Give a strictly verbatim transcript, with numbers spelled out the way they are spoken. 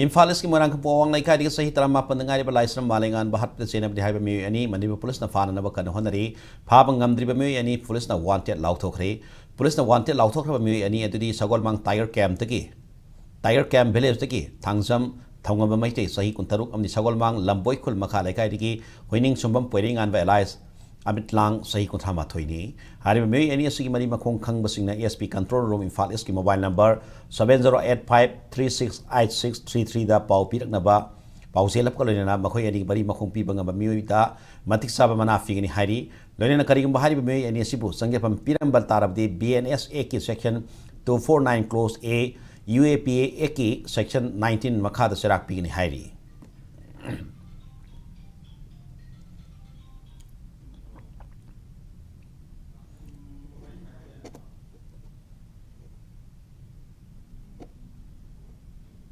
ꯏꯝꯐꯥꯜ ꯏꯁꯀꯤ ꯃꯣꯏꯔꯥꯡꯀꯝꯄꯣꯛ ꯑꯋꯥꯡ ꯂꯩꯀꯥꯏꯗꯒꯤ ꯆꯍꯤ ꯇꯔꯥꯃꯥꯄꯟꯗ ꯉꯥꯏꯔꯤꯕ ꯂꯥꯏꯁ꯭ꯔꯝ ꯃꯥꯂꯦꯉꯥꯟꯕ ꯍꯥꯠꯄꯗ ꯆꯦꯟꯅꯕꯅꯤ ꯍꯥꯏꯕ ꯃꯤꯑꯣꯏ ꯑꯅꯤ ꯃꯅꯤꯄꯨꯔ ꯄꯨꯂꯤꯁꯅ ꯐꯥꯅꯅꯕ ꯀꯟꯅ ꯍꯣꯠꯅꯔꯤ꯫ ꯐꯥꯕ ꯉꯝꯗ꯭ꯔꯤꯕ ꯃꯤꯑꯣꯏ ꯑꯅꯤ ꯄꯨꯂꯤꯁꯅ ꯋꯥꯟꯇꯦꯗ ꯂꯥꯎꯊꯣꯛꯈ꯭ꯔꯦ꯫ ꯄꯨꯂꯤꯁꯅ ꯋꯥꯟꯇꯦꯗ ꯂꯥꯎꯊꯣꯛꯈ꯭ꯔꯕ ꯃꯤꯑꯣꯏ ꯑꯅꯤ ꯑꯗꯨꯗꯤ ꯁꯒꯣꯜꯃꯥꯡ ꯇꯥꯏꯒꯔ ꯀꯦꯝꯞꯇꯒꯤ, ꯇꯥꯏꯒꯔ ꯀꯦꯝꯞ ꯚꯤꯂꯦꯖꯇꯒꯤ ꯊꯥꯡꯖꯝ ꯊꯧꯉꯝꯕ ꯃꯩꯇꯩ, ꯆꯍꯤ ꯀꯨꯟꯇꯔꯨꯛ, ꯑꯃꯗꯤ ꯁꯒꯣꯜꯃꯥꯡ ꯂꯝꯕꯣꯏꯈꯨꯜ ꯃꯈꯥ ꯂꯩꯀꯥꯏꯗꯒꯤ ꯍꯨꯏꯅꯤꯡ ꯁꯨꯝꯕꯝ ꯄꯣꯏꯔꯩꯉꯥꯟꯕ ꯑꯦꯂꯥꯏꯁ ꯑꯃꯤꯠ ꯂꯥꯡ, ꯆꯍꯤ ꯀꯨꯟꯊ꯭ꯔꯥ ꯃꯥꯊꯣꯏꯅꯤ꯫ ꯍꯥꯏꯔꯤꯕ ꯃꯤꯑꯣꯏ ꯑꯅꯤ ꯑꯁꯤꯒꯤ ꯃꯔꯤ ꯃꯈꯣꯡ ꯈꯪꯕꯁꯤꯡꯅ S P control room Imphal ꯏꯁꯀꯤ mobile number seven zero eight five three six eight six three three ꯗ ꯄꯥꯎ ꯄꯤꯔꯛꯅꯕ ꯄꯥꯎꯖꯦꯜ ꯑꯃꯒ ꯂꯣꯏꯅꯅ ꯃꯈꯣꯏ ꯑꯅꯤꯒꯤ ꯃꯔꯤ ꯃꯈꯣꯡ ꯄꯤꯕ ꯉꯝꯕ ꯃꯤꯑꯣꯏꯗ ꯃꯇꯤꯛ ꯆꯥꯕ ꯃꯅꯥ ꯄꯤꯒꯅꯤ ꯍꯥꯏꯔꯤ꯫ ꯂꯣꯏꯅꯅ ꯀꯔꯤꯒꯨꯝꯕ ꯍꯥꯏꯔꯤꯕ ꯃꯤꯑꯣꯏ ꯑꯅꯤ ꯑꯁꯤꯕꯨ ꯆꯪꯖꯐꯝ ꯄꯤꯔꯝꯕ ꯇꯥꯔꯕꯗꯤ B N S Act ꯀꯤ section two four nine clause A, U A P A Act ꯀꯤ section nineteen ꯃꯈꯥꯗ ꯆꯩꯔꯥꯛ ꯄꯤꯒꯅꯤ ꯍꯥꯏꯔꯤ꯫